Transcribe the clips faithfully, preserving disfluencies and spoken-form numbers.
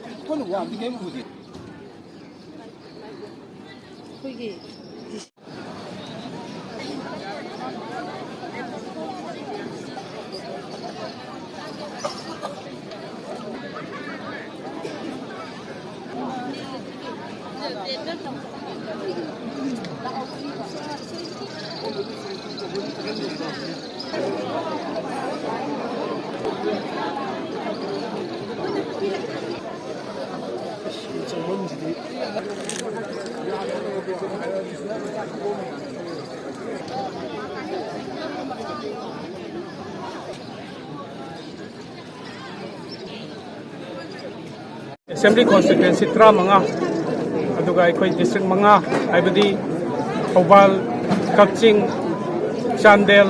ꯑꯩꯈꯣꯏꯅ ꯋꯥꯡꯗꯤ ꯀꯩꯝ ꯎꯗꯦ꯫ ꯑꯩꯈꯣꯏꯒꯤ ꯑꯦꯁꯦꯝꯕ꯭ꯂꯤ ꯀꯣꯟꯁꯇꯤꯇ꯭ꯋꯦꯟꯁꯤ ꯇꯔꯥꯃꯉꯥ, ꯑꯗꯨꯒ ꯑꯩꯈꯣꯏ ꯗꯤꯁꯇ꯭ꯔꯤꯛ ꯃꯉꯥ, ꯍꯥꯏꯕꯗꯤ ꯊꯧꯕꯥꯜ, ꯀꯛꯆꯤꯡ, ꯆꯥꯟꯗꯦꯜ,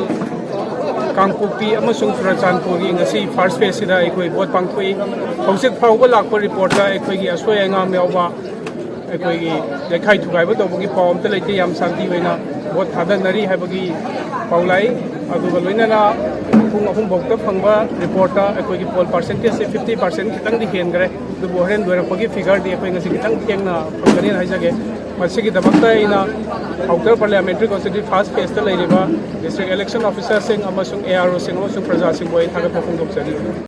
ꯀꯥꯡꯄꯣꯛꯄꯤ ꯑꯃꯁꯨꯡ ꯆꯨꯔꯆꯥꯟꯄꯨꯔꯒꯤ ꯉꯁꯤ ꯐꯥꯔꯁ ꯐꯦꯖꯁꯤꯗ ꯑꯩꯈꯣꯏ ꯚꯣꯠ ꯄꯥꯡꯊꯣꯛꯏ꯫ ꯍꯧꯖꯤꯛ ꯐꯥꯎꯕ ꯂꯥꯛꯄ ꯔꯤꯄꯣꯔꯠꯇ ꯑꯩꯈꯣꯏꯒꯤ ꯑꯁꯣꯏ ꯑꯉꯥꯝ ꯌꯥꯎꯕ, ꯑꯩꯈꯣꯏꯒꯤ ꯌꯩꯈꯥꯏ ꯊꯨꯒꯥꯏꯕ ꯇꯧꯕꯒꯤ ꯄꯥꯎ ꯑꯝꯇ ꯂꯩꯇꯦ꯫ ꯌꯥꯝ ꯁꯥꯟꯇꯤ ꯑꯣꯏꯅ ꯚꯣꯠ ꯊꯥꯗꯅꯔꯤ ꯍꯥꯏꯕꯒꯤ ꯄꯥꯎ ꯂꯥꯛꯏ꯫ ꯑꯗꯨꯒ ꯂꯣꯏꯅꯅ ꯄꯨꯡ ꯑꯍꯨꯝ ꯐꯥꯎꯗ ꯐꯪꯕ ꯔꯤꯄꯣꯔꯠꯇ ꯑꯩꯈꯣꯏꯒꯤ ꯄꯣꯜ ꯄꯥꯔꯁꯦꯟꯇꯦꯖꯁꯦ ꯐꯤꯐꯇꯤ ꯄꯥꯔꯁꯦꯟ ꯈꯤꯇꯪꯗꯤ ꯍꯦꯟꯈ꯭ꯔꯦ꯫ ꯑꯗꯨꯕꯨ ꯍꯣꯔꯦꯟ ꯂꯣꯏꯔꯛꯄꯒꯤ ꯐꯤꯒꯔꯗꯤ ꯑꯩꯈꯣꯏ ꯉꯁꯤ ꯈꯤꯇꯪ ꯊꯦꯡꯅ ꯐꯪꯒꯅꯤꯅ ꯍꯥꯏꯖꯒꯦ꯫ ꯃꯁꯤꯒꯤꯗꯃꯛꯇ ꯑꯩꯅ ꯑꯥꯎꯇꯔ ꯄꯥꯔꯂꯤꯌꯥꯃꯦꯟꯇꯔꯤ ꯀꯣꯟꯁꯇꯤꯇ꯭ꯌꯨꯟꯁꯤ ꯐꯥꯔꯁ ꯐꯦꯖꯇ ꯂꯩꯔꯤꯕ ꯗꯤꯁꯇ꯭ꯔꯤꯛ ꯏꯂꯦꯛꯁꯟ ꯑꯣꯐꯤꯁꯥꯔꯁꯤꯡ ꯑꯃꯁꯨꯡ ꯑꯦ ꯑꯥꯔ ꯑꯣꯁꯤꯡ ꯑꯃꯁꯨꯡ ꯄ꯭ꯔꯖꯥꯁꯤꯡꯕꯨ ꯑꯩ ꯊꯥꯒꯠꯄ ꯐꯣꯡꯗꯣꯛꯆꯔꯤ꯫